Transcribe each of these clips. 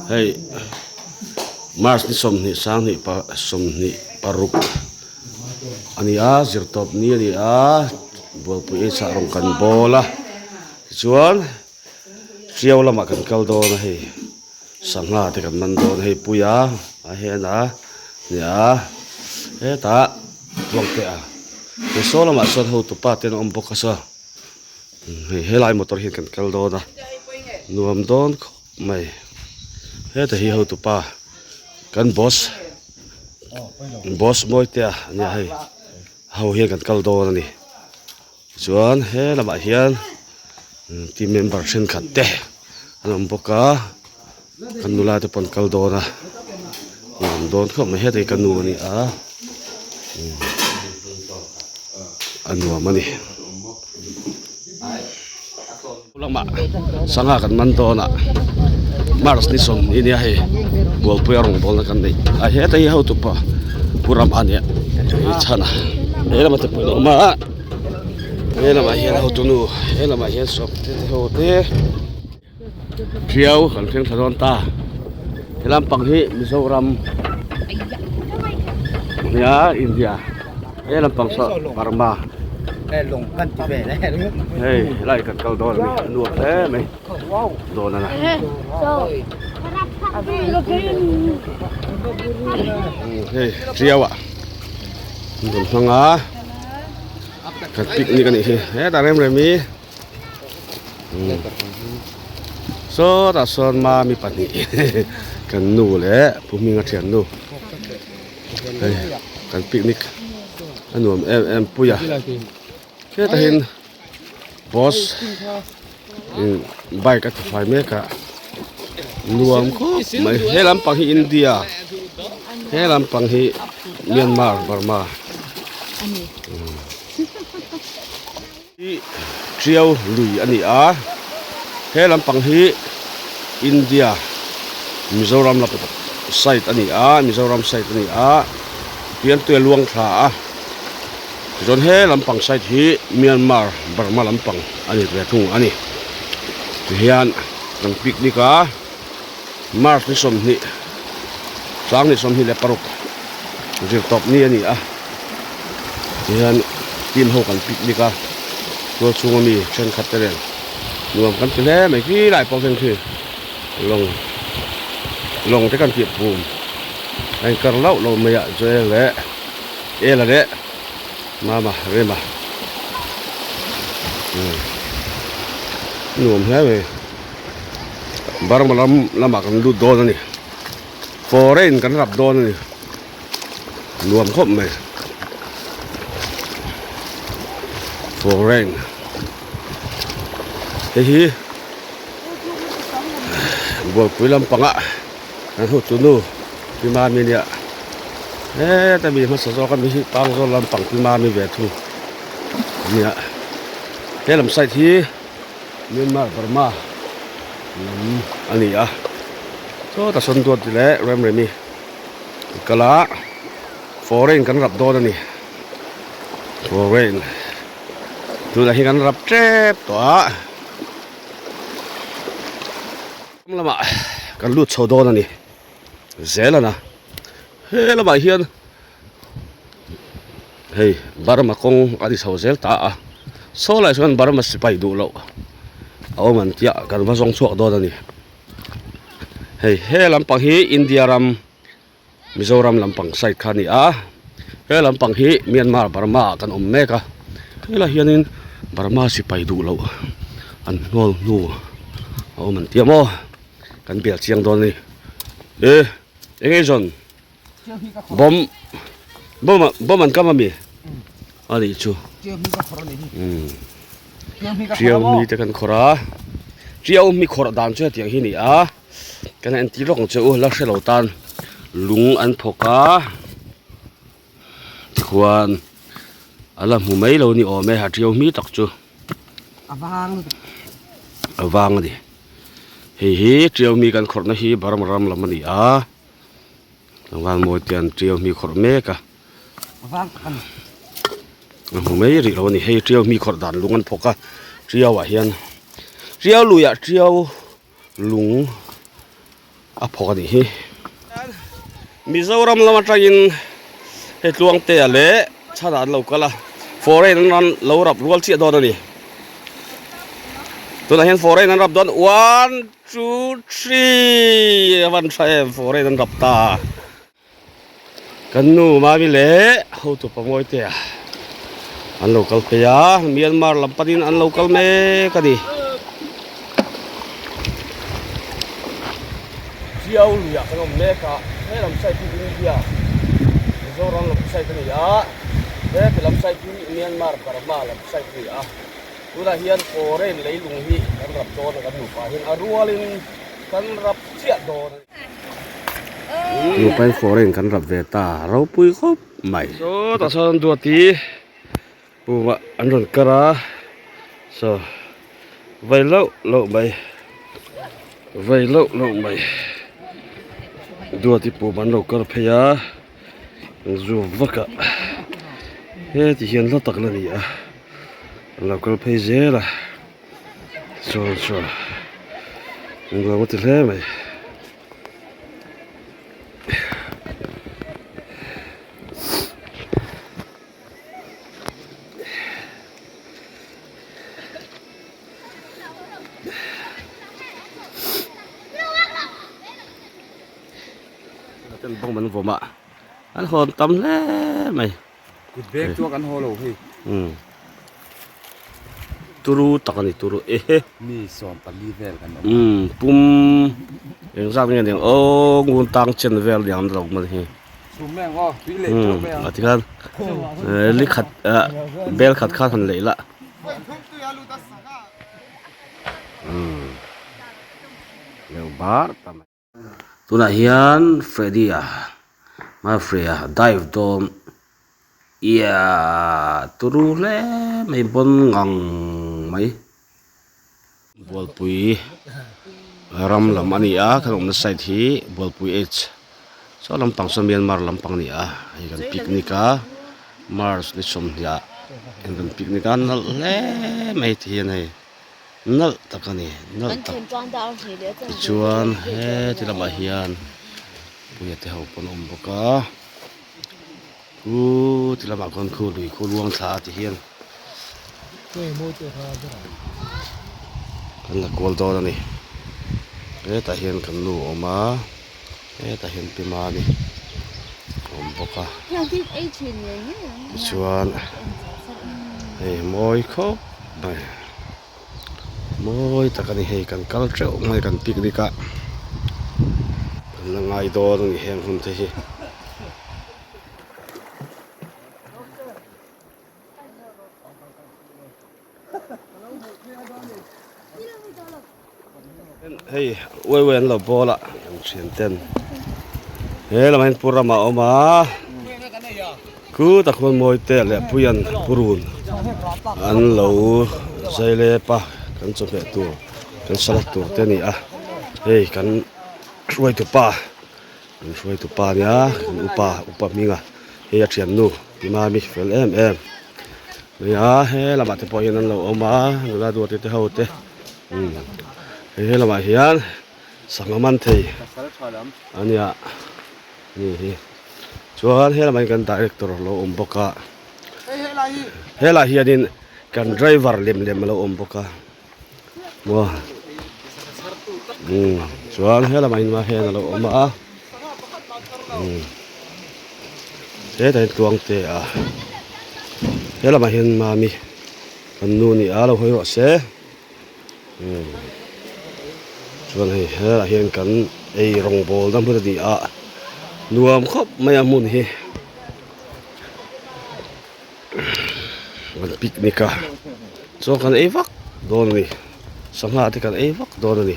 Hei March ni sawmhnih sanghnih pa sawmhnih paruk a ni a zirtawp ni a ni a bualpui ei chah rawng kan bawl a tichuan hriau lamah kan kal dawn a hei sangha te kan man dawn a hei puia a hen a nia hetah tluangte a hei saw lamah sawn hotupa te an awm bawk a saw. Hei helai motor hian kan kal dawn a nuam dawn khawp mai heta hi hotupa kan boss boss mawitea a nia hei ho hian kan kal dawn a ni chuan he lamah hian team member thenkhat te an awm bawk a kan nula te pawh an kal dawn a nuam dawn khawp mai heta hi ka nu a ni a a nuam a ni lamah sangha kan man dawn a march ni sawmhnih nia hei bualpui a rawngbawlna kan neih a heta hi hotupa pu rama ania hei chhana he lama te pawh an awm a he lamah hian hotunu he lamah hian sawmte te ho te. Ṭiau kan thleng thla dawn ta he lampang hi Mizoram nia India he lampang saw Burma hei helai kan kal dawn a ni a nuam hle mai dawn a na hei Ṭiau ah an rawn hmang a kan picnic a nih hi hetah rem rem hi. Sawtah sawn mami pahnih kan nu leh pu hminga thian nu hei kan picnic a nuam em em pui a hetah hian boss in bike a ti fai mek a nuam khawp mai he lampang hi India he lampang hi Myanmar Burma. Hi Tiau lui a ni a, he lampang hi India Mizoram lam side a ni a, Mizoram side a ni a, Piantui a luang thla a, tichuan he lampang side hi Myanmar Burma lampang a ni ve thung a ni. Tihian kan picnic a, March ni 20, sang ni 26 zirtawp ni a ni a tihian team ho kan picnic a tual chhunga mi thenkhat te nen nuam kan ti hle mai khi lai pawh khian khi lawng lawng te kan tih pum a inkar lauh lauh mai a Joel leh Ela leh Mama Rema nuam hle mai. Burma lam lamah kan lut dawn a ni foreign kan rap dawn a ni nuam khawp mai foreign hei hi bualpui lampangah kan hotu nu pi mami nia heta mi hmasa zawk a mi hi pangzawl lampang pi mami ve thung ania he lam side hi. Myanmar Burma lam a ni a sawtah sawn duat leh rem remi kal a foreign kan rap dawn a ni foreign tunah hian kan rap tep tawh a lamah kan lut chho dawn a ni zel a na he lamah hian. Hei Burma kawng a ni chho zel ta a, saw lai chuan Burma sipai duh loh a awm an tia kan va zawng chhuak dawn a ni. Hei he lampang hi India ram Mizoram lampang side kha a ni a, he lampang hi Myanmar Burma ah kan awm mek a, helaiah hianin Burma sipai duh loh an hnawl hnu a awm an tia maw kan bel chiang dawn a ni. E eng nge zawn? Bawm bawm bawm an kam ami a nih chu tiau mi te kan khawrh a tiau mi khawrh dan chu hetiang hi a ni a kan entir lawk ang che u la hre lo tan lung an phawk a tikhuan a la hmu mai lo ni awm e a tiau mi tak chu a vang a ni hei hi tiau mi kan khawrhna hi Burma ram lam a ni a. Tlangval mawi te an tiau hmi khawrh mek a a hmu mai rih lo a ni hei tiau hmi khawrh dan lung an phawk a tiau ah hian tiau lui ah tiau lung. A phawk a nih hi. Mizoram lam atangin hei Tluangtea leh Chhana an lo kal a, foreign an rawn lo rap rual chiah dawn a ni. Tunah hian foreign an rap dawn one two three a van tha em foreign an rap ta. Kan nu Mami leh hotu Pamawite an lo kal phei a, Myanmar lam panin an lo kal mek a ni. Chiau luiah kan awm mek a, he lam side hi India, Mizoram lam side a ni a, heti lam side hi Myanmar, Burma lam side a ni a. Tunah hian foreign leilung hi kan rap dawn a, kan nupa hian a rualin kan rap chiah dawn a ni. Nupa in foreign kan rap ve ta ropui khawp mai. Saw tah sawn duati pumah an rawn kar a saw vai loh loh mai vai loh loh mai duati pum an lo kar phei a an zu vak a heti hian hla tak la ni a an lo kal phei zel a. Chuan chuan nuam a ti hle mai. Ten bawng an vawm a an hawn tam hle mai. Kut bek chu kan haw lo hei. Umm. Turu tak a ni turu ehe. Mi 14 vel kan awm. Umm pum eng zat nge niang aw ngun tang chen vel niang lo man hi. Chhum mai ang aw tui leh teuh mai ang. A tikhan li khat bel khat khan han lei la. Umm. Leu bar ta mai. Tunah hian Freddy-a Mafrey-a dive dawn iaa turu hle mai bawn ngang mai. Bualpui ram lam a ni a kan awmna side hi Bualpui H saw lampang saw Myanmar lampang a ni a hei kan picnic a March ni 20 ah kan picnic a nalh hle mai ti hian hei. Nalh tak a ni nalh tak tichuan heti lamah hian puia te ho pawn a awm bawk a khu ti lamah khawn khu lui khu luang thla a ti hian kan la kual dawn a ni hetah hian kan nu a awm a hetah hian pi mani a awm bawk a tichuan hei mawi khawp mai. Mawi tak a ni hei kan kal teuh mai kan picnic a kan la ngai dawn a ni heng hun te hi. Hei uai uai an lo bawl a an thian ten he lamah hian pu rama a awm a khutah khuan mawi te leh puian purun an lo zai lep a kan chawhmeh tur kan salad tur te a ni a hei kan hruaitu pa kan hruaitu pa a nia kan upa upa hminga hei a thiannu pi mami fel em em nia he lamah te pawh hian an lo awm a nula duati te ho te. Umm hei he lamah hian sangha man thei a nia ni hi chuan he lamah hian kan director a lo awm bawk a helaiah hianin kan driver lem lem a lo awm bawk a maw umm chuan he lamah hian mahen a lo awm a umm hetah hian tluangte a he lamah hian mami. Kan nu nih a lo hawi rawh se umm chuan hei helaiah hian kan ei rawngbawl na hmun a ni a nuam khawp mai a hmun hi kan picnic a chuan kan ei vak dawn a ni sangha te kan ei vak dawn a ni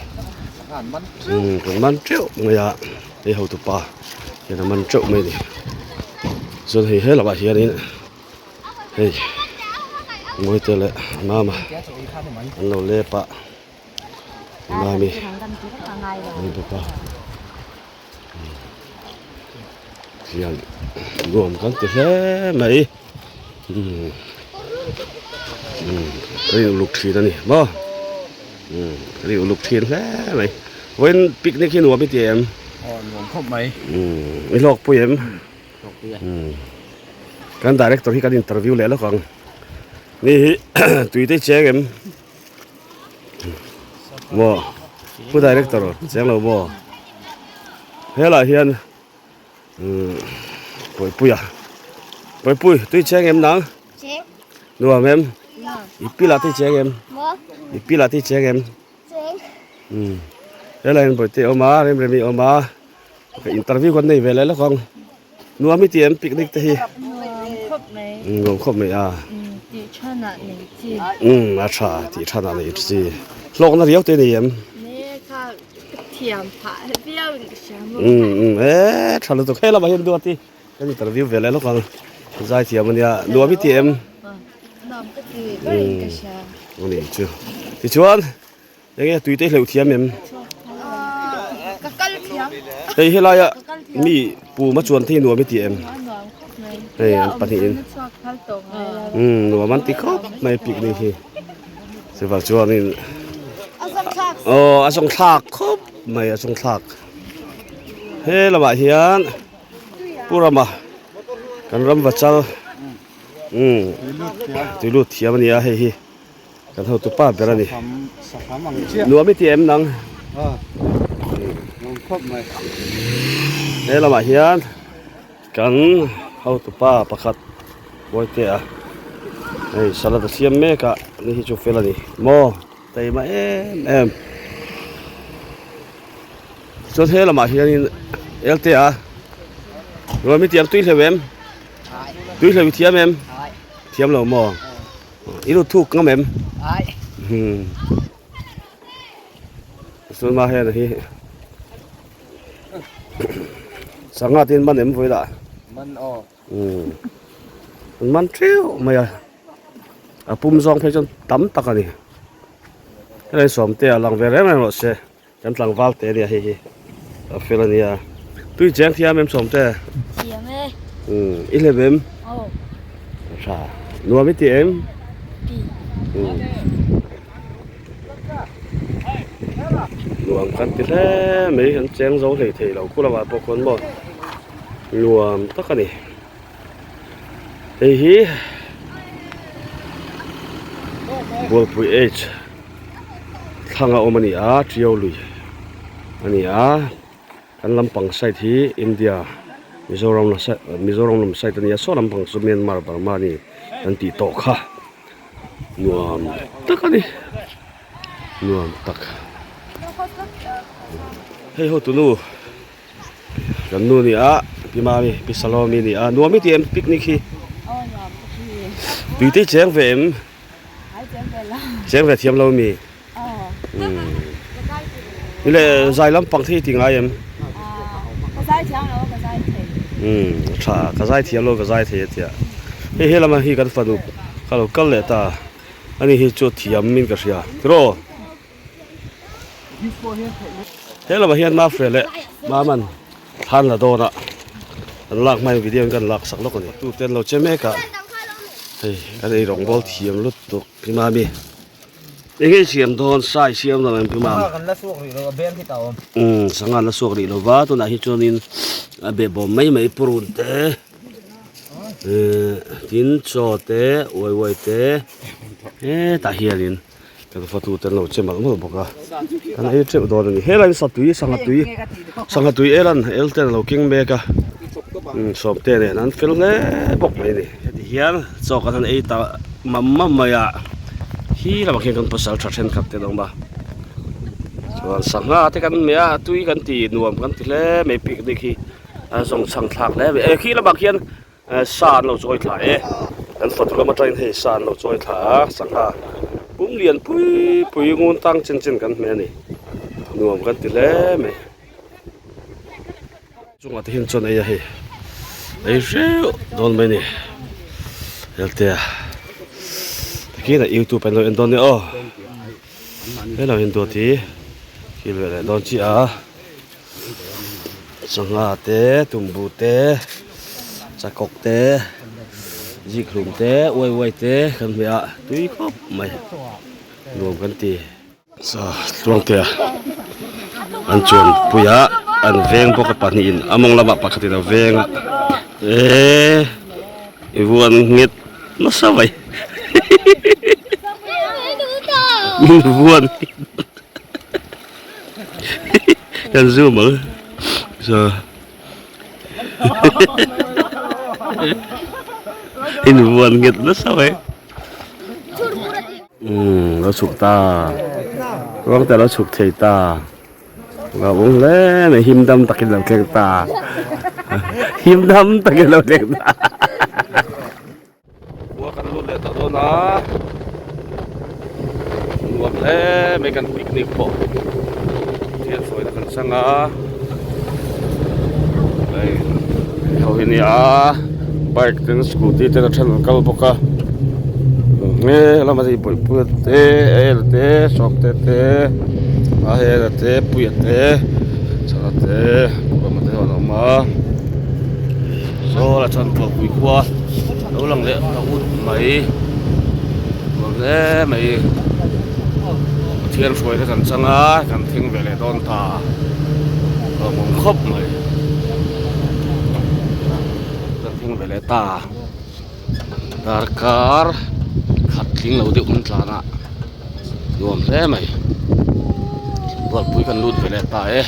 umm kan man teuh mai a hei hotupa hian a man teuh mai a ni chuan hei helaiah hianin. Hei Mawite leh Mama an lo lep a Mami a ni bawk a hian nuam kan ti hle mai umm kan in uluk thin a ni maw umm kan in uluk thin hle mai. Vawiin picnic hi nuam i ti em? Aw nuam khawp mai. Umm i hlawk pui em? Hlawk pui a. Umm kan director hi kan interview leh lawk ang. Ni hi tui te i cheng em? Maw pu director cheng lo maw? Helaiah hian umm Pawipuia Pawipui tui cheng em nang? Cheng. Nuam em? Nuam. I pila te cheng em? Maw. I pila te cheng em? Cheng. Umm helaiah hian Bawihte a awm a Remremi a awm a ka interview kan nei ve leh lawk ang. Nuam i ti em picnic te hi? Nuam khawp mai. Nuam khawp mai a. Tih thanah nei chi. Umm a tha tih thanah nei chi. Hlawkna riau te nei em? Ne kha ka thiam phah viau in ka hria maw. Umm umm e tha lutuk he lamah hian duat i kan interview ve leh lawk ang. Zai thiam ania nuam i ti em? Nuam ka ti ber in ka hria. Ani chu. Tichuan Enge tui te hleuh thiam em? Ka kal thiam. Hei helaia mi puma chuan thei nuam i ti em? Hei an pahnihin. Umm nuam an ti khawp mai picnic hi. Chuvang chuanin aw a zawng thlak khawp mai a zawng thlak. He lamah hian Pu Rama kan ram vachal umm tui lut thiam a ni a hei hi. Kan hotu pa ber a ni. Nuam i ti em nang? He lamah hian kan hotu pa pakhat Bawitea hei salad a siam mek a ni hi chu fel a ni maw taima em em. Chuan he lamah hianin Eltea nuam i ti em tui hleuh em? Tui hleuh i thiam em? Thiam lo maw? I lut thuk ngam em? Ai. Hmm. Chuan ma hian hi sangha tin man em vui lah. Man aw. Hmm. An man theuh mai a. A pum zawng phei chuan tam tak a ni. Helai sawmte a lang ve reng reng rawh se. Kan tlangval te ania hei hi a fel ania tui cheng thiam em sawm te thiam e umm i hlep em aw tha nuam i ti em ti umm nuam kan ti hle mai kan cheng zo hlei thei lo khu lamah pawh khawn maw nuam tak ani hei hi Bualpui H thlang a awm a ni a Tiau lui a ni a kan lampang side hi India Mizoram Mizoram lam side a ni a saw lampang chu Myanmar Burma a ni an tih tawh kha nuam tak a ni nuam tak hei ho tunu. Kan nu ni a pi mami pi salomi ni a nuam i ti em picnic hi tui te cheng ve em cheng ve thiam lo mi ni le zai lampang thei ti ngai em um tha ka zai thiam lo ka zai thei a tia hei he lama hi kan fanu ka lo kal leh ta ani hi chu thiam in ka hria tiraw. He lamah hian Mafre leh Maman thlan la dawn a an lak hmain video in kan lak sak lawk a ni. Tu te an lo che mek a hei kan ei rawng bawl thiam lutuk pi Mami eng nge siam dawn sai siam dawn em pi Mam umm sangha an la chhuak rih lo va tunah hi chuanin a behbawm mai mai purun te ehh tin chaw te uai uai te hetah hianin. Kan fatu te an lo che malh malh bawk a, kan ei teuh dawn a ni. Helai hi satui sangha tui sangha tui el an el ten a lo keng mek a, umm sawmte nen an fel hle bawk mai a ni. Heti hian chaw kan han ei ta mam mam mai a, hi lamah khian kan pasal tha thenkhat te an awm a, chuan sangha te kan hmeh a, tui kan ti nuam kan ti hle mai picnic hi a zawng chhang thlak hle mai. Khi lamah khian Sa an lo chawi thla e, kan fatu lam atangin hei sa an lo chawi thla a, sangha pum lian pui pui ngun tang chen chen kan hmeh a ni, nuam kan ti hle mai. Chungah te hian chuan ei a hei, ei hreuh dawn mai a ni, helte a tikhian youtube an lo en dawn nia aw, hei lo hian duat hi thil ve leh dawn chiah a. Sangha te tumbu te chakawk te zikhlum te uai uai te kan hmeh a tui khawp mai nuam kan ti. Sa tluangte a. An chuan pui a an veng bawk a pahnihin a mawng lamah pakhatin a veng a eee i vuan nghet nasa mai min vuan kan zoom ang so in vuan nghet nasa mai. Umm lo chhuk ta ruang te lo chhuk thei ta lo ung hle mai him dam takin lo thleng ta him dam takin lo thleng ta khua kan lut leh tawh dawn a nuam hle mai kan picnic pawh thian hruaina kan chang a hei ho hi nia bike ten scooty ten a then an kal bawk a. He lama hei bawihpuia te el te sawmte te a hela te puia te chhana te pawma te an awm a saw lah chuan tualpui khua lo lang leh ta ut mai nuam hle mai Pathian hruaina kan chang a kan thleng ve leh dawn ta lawmawm khawp mai kan thleng ve leh ta. Darkar khat tling lo deuh an tlan a nuam hle mai bualpui kan lut ve leh ta e.